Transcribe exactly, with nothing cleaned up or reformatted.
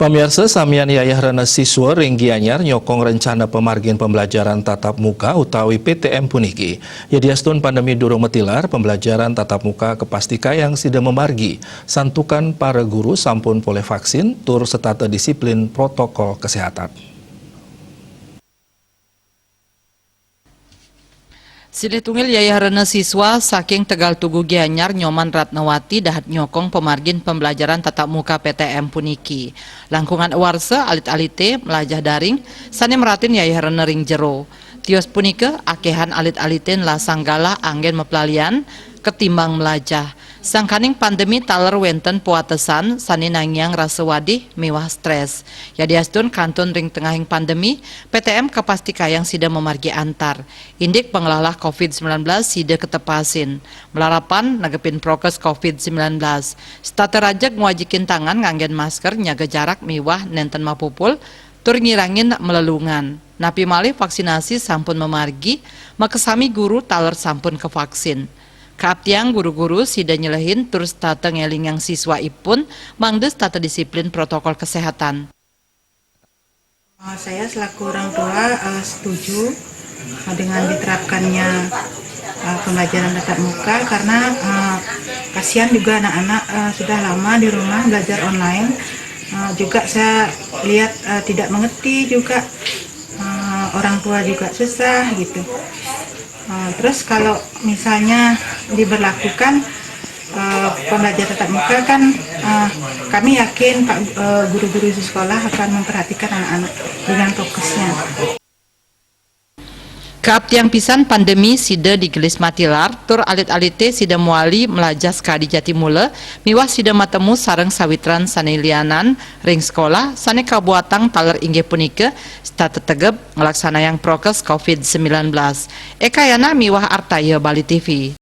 Pamirsa, samian yayahrana siswa ring Gianyar nyokong rencana pamargin pembelajaran tatap muka utawi P T M puniki. Yadiastun pandemi durung matilar, pembelajaran tatap muka kapastikayang sida mamargi, santukan para guru sampun polih vaksin tur setata disiplin protokol kesehatan. Silih tunggil yayahrana siswa saking Tegal Tugu Gianyar, Nyoman Ratnawati, dahat nyokong pamargin pembelajaran tatap muka P T M puniki. Langkungan warsa, alit-alite mlajah daring, sane meratin yayahrana ring jero. Tios punika, akehan alit-alite nlasang galah anggen maplalian ketimbang mlajah. Sangkaning pandemi taler wenten pawatesan sane nangiang rasa wadih miwah stres. Yadiastun kantun ring tengahing pandemi, P T M kapastikayang sida mamargi antar. Indik panglalah covid sembilan belas sida katepasin. Malarapan negepin prokes covid sembilan belas. Setata rajeg ngwajikin tangan nganggen masker, nyaga jarak miwah nenten mapupul, tur ngirangin malelungan. Napi malih vaksinasi sampun mamargi, makasami guru taler sampun kavaksin. Kaaptiang guru-guru sida nyelehin tur setata ngelingang siswaipun mangda setata disiplin protokol kesehatan. Eh, saya selaku orang tua, eh, setuju, eh, dengan diterapkannya, eh, pembelajaran tatap muka karena, eh, kasihan juga anak-anak, eh, sudah lama di rumah belajar online. Eh, juga saya lihat, eh, tidak mengerti juga, eh, orang tua juga susah gitu. Eh, terus kalau misalnya diberlakukan, eh, pembelajaran tatap muka kan, eh, kami yakin Pak, eh, guru-guru di sekolah akan memperhatikan anak-anak dengan fokusnya. Kaaptiang pisan pandemi sida digelis matilar, tur alit-alite sida mawali mlajah sakadi jati mula, miwah sida matemu sareng sawitran sane lianan ring sekolah, sane kabuatang taler inggih punika setata tegep nglaksanayang prokes covid sembilan belas. Eka Yana miwah Artaya, Bali T V.